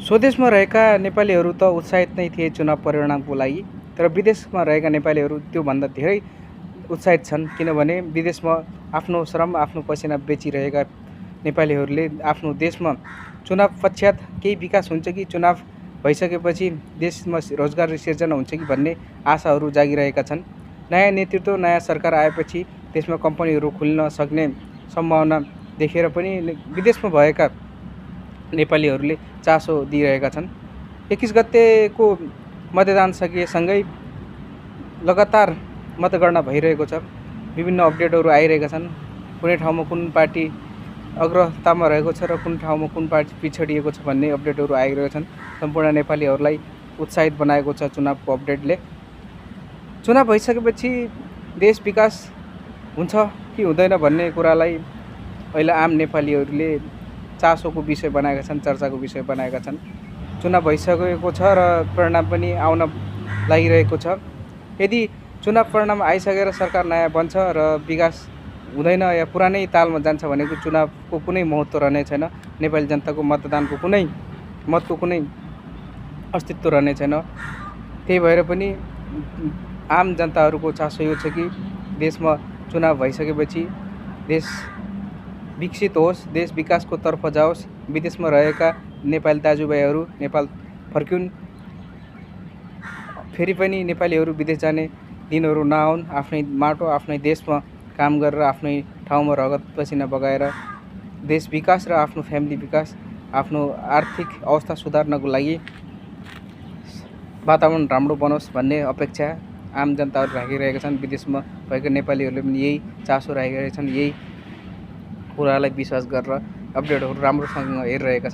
स्वदेशमा रहेका नेपालीहरू त उत्साहित नै थिए चुनाव परिणामको लागि, तर विदेशमा रहेका नेपालीहरू त्योभन्दा धेरै उत्साहित छन्। किनभने विदेशमा आफ्नो श्रम, आफ्नो पसिना बेचिरहेका नेपालीहरूले आफ्नो देशमा चुनाव पश्चात केही विकास हुन्छ कि चुनाव भइसकेपछि देशमा रोजगार सिर्जना हुन्छ कि भन्ने आशाहरू जागिरहेका छन्। नयाँ नेतृत्व, नयाँ सरकार आएपछि देशमा कम्पनीहरू खुल्न सक्ने सम्भावना देखेर पनि विदेशमा भएका नेपालीहरूले चासो दिइरहेका छन्। 21 गतेको मतदान सकिएसँगै लगातार मतगणना भइरहेको छ। विभिन्न अपडेटहरू आइरहेका छन्। कुनै ठाउँमा कुन पार्टी अग्रतामा रहेको छ र कुन ठाउँमा कुन पार्टी पिछडिएको छ भन्ने अपडेटहरू आइरहेका छन्। सम्पूर्ण नेपालीहरूलाई उत्साहित बनाएको छ चुनावको अपडेटले। चुनाव भइसकेपछि देश विकास हुन्छ कि हुँदैन भन्ने कुरालाई अहिले आम नेपालीहरूले चासोको विषय बनाएका छन्, चर्चाको विषय बनाएका छन्। चुनाव भइसकेको छ र परिणाम पनि आउन लागिरहेको छ। यदि चुनाव परिणाम आइसकेर सरकार नयाँ बन्छ र विकास हुँदैन या पुरानै तालमा जान्छ भनेको चुनावको कुनै महत्त्व रहने छैन। नेपाली जनताको मतदानको मतको कुनै अस्तित्व रहने छैन। त्यही भएर पनि आम जनताहरूको चासो यो छ कि देशमा चुनाव भइसकेपछि देश विकसित होस्, देश विकासको तर्फ जाओस्, विदेशमा रहेका नेपाली दाजुभाइहरू नेपाल फर्किउन्, फेरि पनि नेपालीहरू विदेश जाने दिनहरू नआउन्। आफ्नै माटो, आफ्नै देशमा काम गरेर आफ्नै ठाउँमा रगत पसिना बगाएर देश विकास र आफ्नो फ्यामिली विकास, आफ्नो आर्थिक अवस्था सुधार्नको लागि वातावरण राम्रो बनोस् भन्ने अपेक्षा आम जनताहरू राखिरहेका छन्। विदेशमा भएका नेपालीहरूले पनि यही चासो राखिरहेका छन्। यही कुरालाई विश्वास गरेर अपडेटहरू राम्रोसँग हेरिरहेका छन्।